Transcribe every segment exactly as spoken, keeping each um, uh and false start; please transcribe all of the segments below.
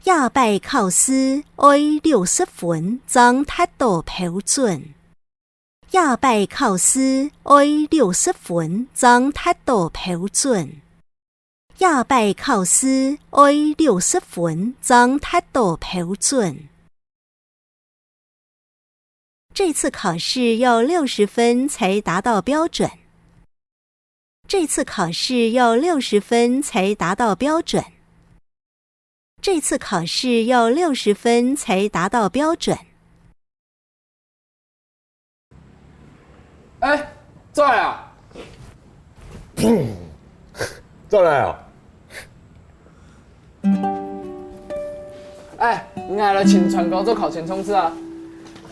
這擺考試愛六十分正達到標準。這擺考試愛六十分正達到標準。這擺考試愛六十分正達到標準。 這次考試要六十分才達到標準。這次考試要六十分才達到標準。這次考試要六十分才達到標準。哎，轉來啊！轉來啊！ 哎，𠊎來尋川哥做考前衝刺啊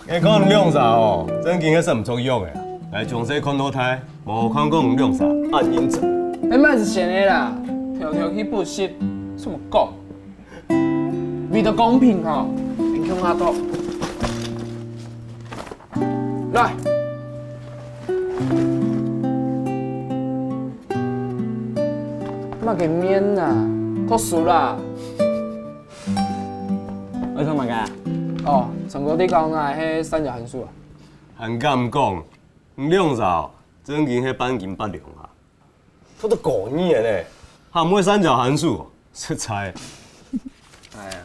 ！𠊎講你兩儕哦，正經係毋著樣个。𠊎從細看到大，無看過你兩儕恁認真。哎，莫係先个啦，偷偷去補習，這麼講，為著公平吼，勉強下到。 來。麼个面啊？讀書啦。愛讀麼个啊？哦，上課在講啊，係三角函數啊。還敢講，你兩儕正經係半斤八兩啊！讀到高二个呢，還毋會三角函數，實在。哎呀。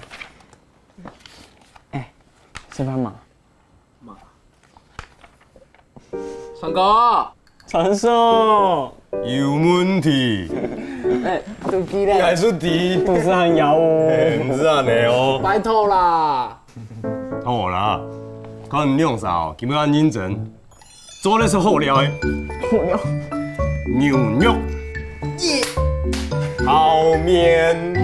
哎，食飯嘛？ 川哥，川叔，有問題。哎，肚飢咧，還係知，肚屎還枵哦。哎，毋係恁呢哦。拜託啦。好啦，看你兩儕哦，今晡日恁認真，做得食好料个。好料。牛肉。 泡麵。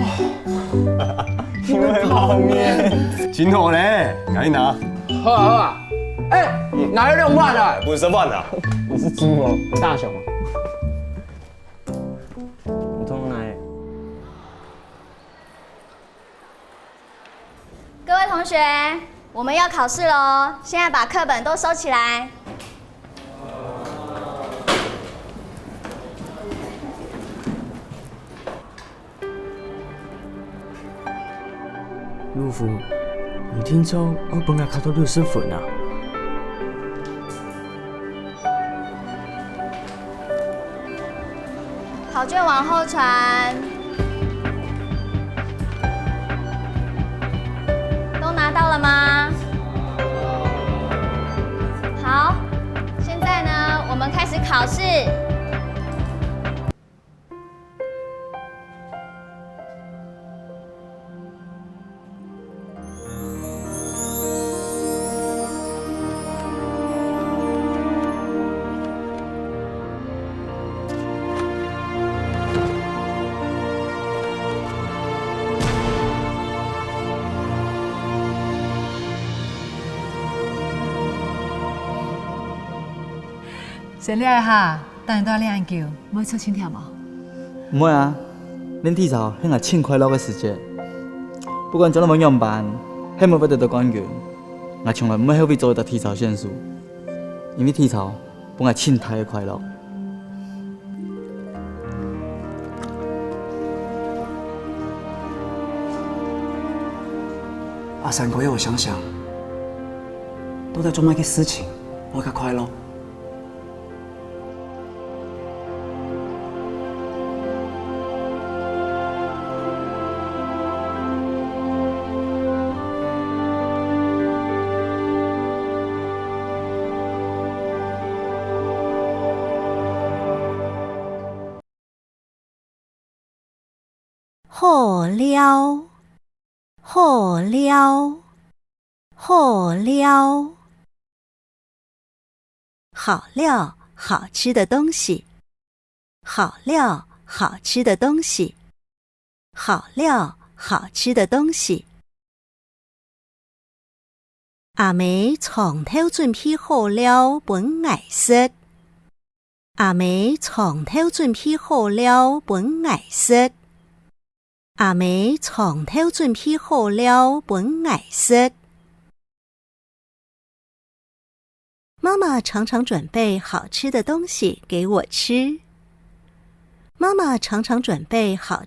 因為泡麵。真好咧，𠊎拿。好啊，好啊。哎，哪有兩碗啊？毋係碗啊。你是豬哦，大熊哦。你通通拿欸。 各位同學，我們要考試囉，現在把課本都收起來。陸福，你定著愛分𠊎考到六十分啊？ 考卷往後傳。都拿到了嗎？好，現在呢，我們開始考試。 先尞一下，等你到這恁久，毋會出清甜無？毋會啊，練體操係𠊎盡快樂个時節。不管將來會仰般，係毋係會得到冠軍，𠊎從來毋會後悔做一隻體操選手，因為體操 分𠊎盡大个快樂。阿山哥，要我想想，到底做麼个事情會較快樂？ 好料，好料，好料。好料，好吃的東西。好料，好吃的東西。好料，好吃的東西。 阿姆長透準備好料分𠊎食。阿姆長透準備好料分𠊎食。阿姆長透準備好料分𠊎食。 媽媽常常準備好吃的東西給我吃。媽媽常常準備好